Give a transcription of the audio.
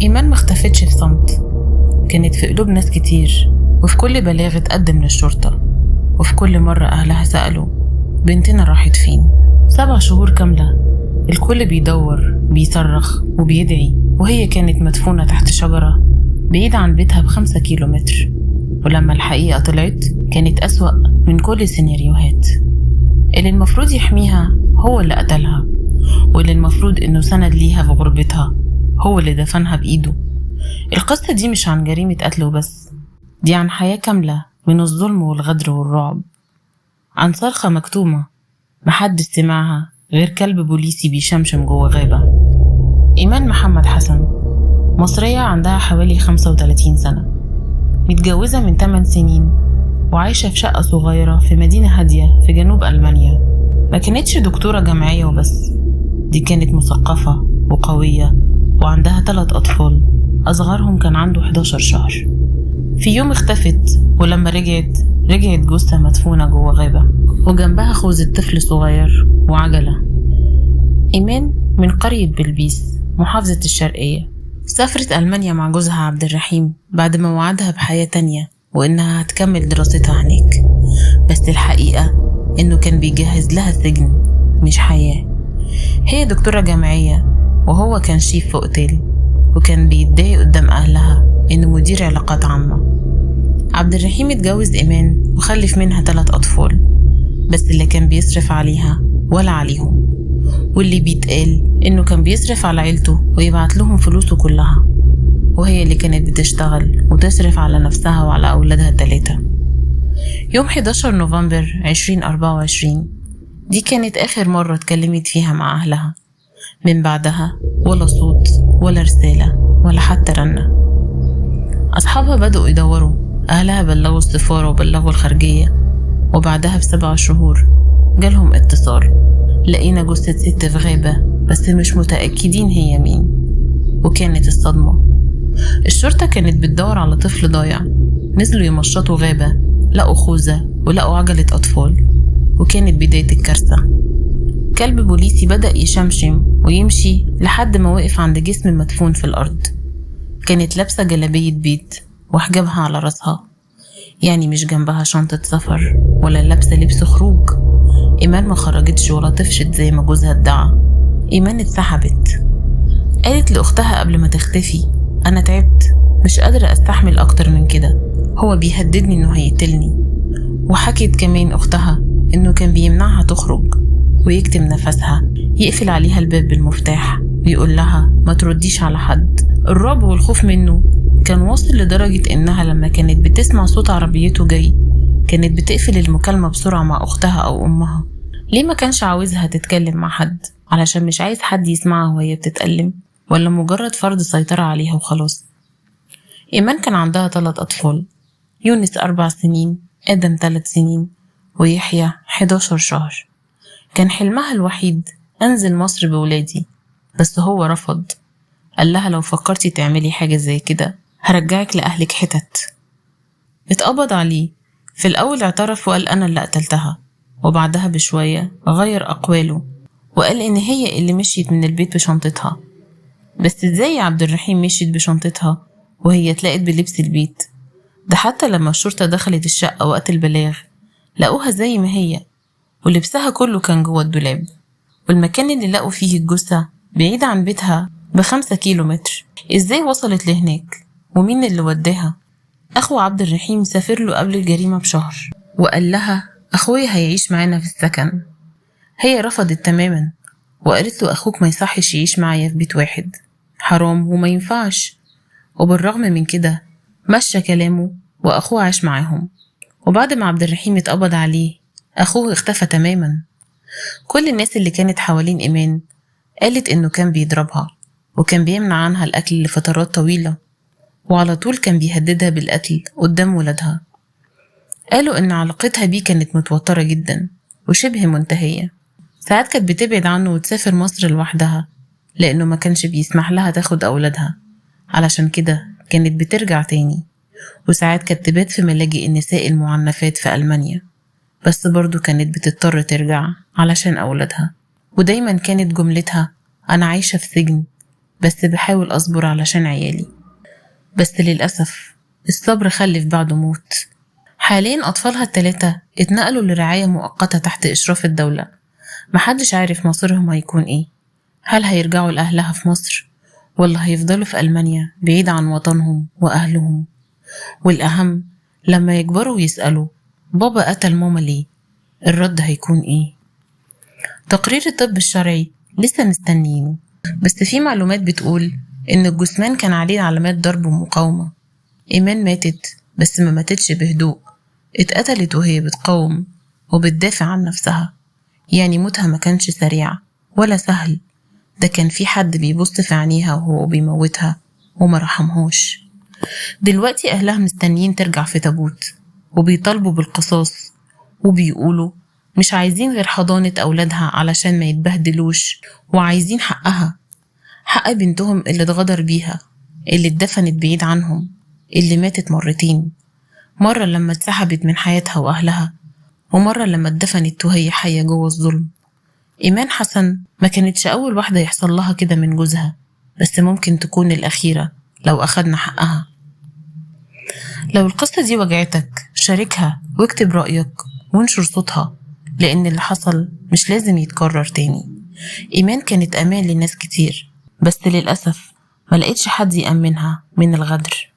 إيمان ما اختفتش في صمت، كانت في قلوب ناس كتير، وفي كل بلاغ اتقدم للشرطة، وفي كل مرة أهلها سألوا بنتنا راحت فين. 7 شهور كاملة الكل بيدور، بيصرخ وبيدعي، وهي كانت مدفونة تحت شجرة بعيد عن بيتها ب5 كيلومتر. ولما الحقيقة طلعت كانت أسوأ من كل السيناريوهات. اللي المفروض يحميها هو اللي قتلها، واللي المفروض إنه سند ليها في غربتها هو اللي دفنها بإيده. القصة دي مش عن جريمة قتل وبس، دي عن حياة كاملة من الظلم والغدر والرعب، عن صرخة مكتومة محدش سمعها غير كلب بوليسي بيشمشم جوه غابة. إيمان محمد حسن مصرية عندها حوالي 35 سنة، متجوزة من 8 سنين، وعايشة في شقة صغيرة في مدينة هادية في جنوب ألمانيا. ما كانتش دكتورة جامعية وبس، دي كانت مثقفة وقوية، وعندها 3 أطفال أصغرهم كان عنده 11 شهر. في يوم اختفت، ولما رجعت جثة مدفونة جوه غابة وجنبها خوذة طفل صغير وعجلة. إيمان من قرية بلبيس محافظة الشرقية، سافرت ألمانيا مع جوزها عبد الرحيم بعد ما وعدها بحياة تانية وإنها هتكمل دراستها هناك، بس الحقيقة إنه كان بيجهز لها سجن مش حياة. هي دكتورة جامعية وهو كان شيف في أوتيل، وكان بيتضايق قدام أهلها إنه مدير علاقات عامة. عبد الرحيم اتجوز إيمان وخلف منها 3 أطفال، بس اللي كان بيصرف عليها ولا عليهم، واللي بيتقال إنه كان بيصرف على عيلته ويبعت لهم فلوسه كلها، وهي اللي كانت بتشتغل وتصرف على نفسها وعلى أولادها 3. يوم 11 نوفمبر 2024 دي كانت آخر مرة اتكلمت فيها مع أهلها، من بعدها ولا صوت ولا رسالة ولا حتى رنة. أصحابها بدأوا يدوروا، أهلها بلغوا السفارة وبلغوا الخارجية، وبعدها ب7 شهور جالهم اتصال، لقينا جثة ست في غابة بس مش متأكدين هي مين. وكانت الصدمة، الشرطة كانت بتدور على طفل ضايع، نزلوا يمشطوا غابة، لقوا خوذة ولقوا عجلة أطفال، وكانت بداية الكارثة. كلب بوليسي بدأ يشمشم ويمشي لحد ما وقف عند جسم مدفون في الأرض. كانت لابسة جلابية بيت وحجابها على راسها، يعني مش جنبها شنطة سفر ولا لابسة لبس خروج. إيمان ما خرجتش ولا طفشت زي ما جوزها ادعى. إيمان اتسحبت، قالت لأختها قبل ما تختفي أنا تعبت، مش قادرة أستحمل أكتر من كده، هو بيهددني إنه هيقتلني. وحكت كمان أختها إنه كان بيمنعها تخرج ويكتم نفسها، يقفل عليها الباب بالمفتاح ويقول لها ما ترديش على حد. الرعب والخوف منه كان واصل لدرجة إنها لما كانت بتسمع صوت عربيته جاي كانت بتقفل المكالمة بسرعة مع أختها أو أمها. ليه ما كانش عاوزها تتكلم مع حد؟ علشان مش عايز حد يسمعها وهي بتتألم، ولا مجرد فرض سيطرة عليها وخلاص. إيمان كان عندها 3 أطفال، يونس 4 سنين، آدم 3 سنين، ويحيى 11 شهر. كان حلمها الوحيد أنزل مصر بولادي، بس هو رفض، قال لها لو فكرتي تعملي حاجة زي كده هرجعك لأهلك حتت. اتقبض عليه، في الأول اعترف وقال أنا اللي قتلتها، وبعدها بشوية غير أقواله وقال إن هي اللي مشيت من البيت بشنطتها. بس إزاي عبد الرحيم مشيت بشنطتها وهي اتلاقت بلبس البيت؟ ده حتى لما الشرطة دخلت الشقة وقت البلاغ لقوها زي ما هي، ولبسها كله كان جوه الدولاب، والمكان اللي لقوا فيه الجثة بعيد عن بيتها ب5 كيلومتر. إزاي وصلت لهناك؟ ومين اللي وداها؟ أخو عبد الرحيم سافر له قبل الجريمة بشهر وقال لها أخويا هيعيش معانا في السكن. هي رفضت تماما وقالت له أخوك ما يصحش يعيش معايا في بيت واحد، حرام وما ينفعش. وبالرغم من كده مشى كلامه وأخوه عاش معاهم. وبعد ما عبد الرحيم اتقبض عليه أخوه اختفى تماما. كل الناس اللي كانت حوالين إيمان قالت إنه كان بيضربها وكان بيمنع عنها الأكل لفترات طويلة، وعلى طول كان بيهددها بالقتل قدام ولادها. قالوا إن علاقتها بيه كانت متوترة جدا وشبه منتهية. ساعات كانت بتبعد عنه وتسافر مصر لوحدها لأنه ما كانش بيسمح لها تاخد أولادها، علشان كده كانت بترجع تاني. وساعات كانت تبات في ملاجئ النساء المعنفات في ألمانيا، بس برضو كانت بتضطر ترجع علشان أولادها. ودايما كانت جملتها أنا عايشة في سجن، بس بحاول أصبر علشان عيالي. بس للأسف الصبر خلف بعده موت. حاليا أطفالها 3 اتنقلوا لرعاية مؤقتة تحت إشراف الدولة. محدش عارف مصيرهم هيكون إيه، هل هيرجعوا لأهلها في مصر ولا هيفضلوا في ألمانيا بعيد عن وطنهم وأهلهم؟ والأهم لما يكبروا ويسألوا بابا قتل ماما ليه، الرد هيكون إيه؟ تقرير الطب الشرعي لسه مستنيينه، بس في معلومات بتقول إن الجثمان كان عليه علامات ضرب ومقاومة. إيمان ماتت بس ما ماتتش بهدوء، اتقتلت وهي بتقاوم وبتدافع عن نفسها. يعني موتها ما كانش سريع ولا سهل، ده كان في حد بيبص في عينيها وهو بيموتها وما رحمهوش. دلوقتي أهلها مستنيين ترجع في تابوت، وبيطالبوا بالقصاص، وبيقولوا مش عايزين غير حضانة أولادها علشان ما يتبهدلوش، وعايزين حقها، حق بنتهم اللي اتغدر بيها، اللي اتدفنت بعيد عنهم، اللي ماتت مرتين، مرة لما اتسحبت من حياتها وأهلها، ومرة لما اتدفنت وهي حية جوه الظلم. إيمان حسن ما كانتش أول واحدة يحصل لها كده من جوزها، بس ممكن تكون الأخيرة لو أخدنا حقها. لو القصة دي وجعتك شاركها واكتب رأيك وانشر صوتها، لأن اللي حصل مش لازم يتكرر تاني. إيمان كانت أمان لناس كتير، بس للأسف ما لقيتش حد يأمنها من الغدر.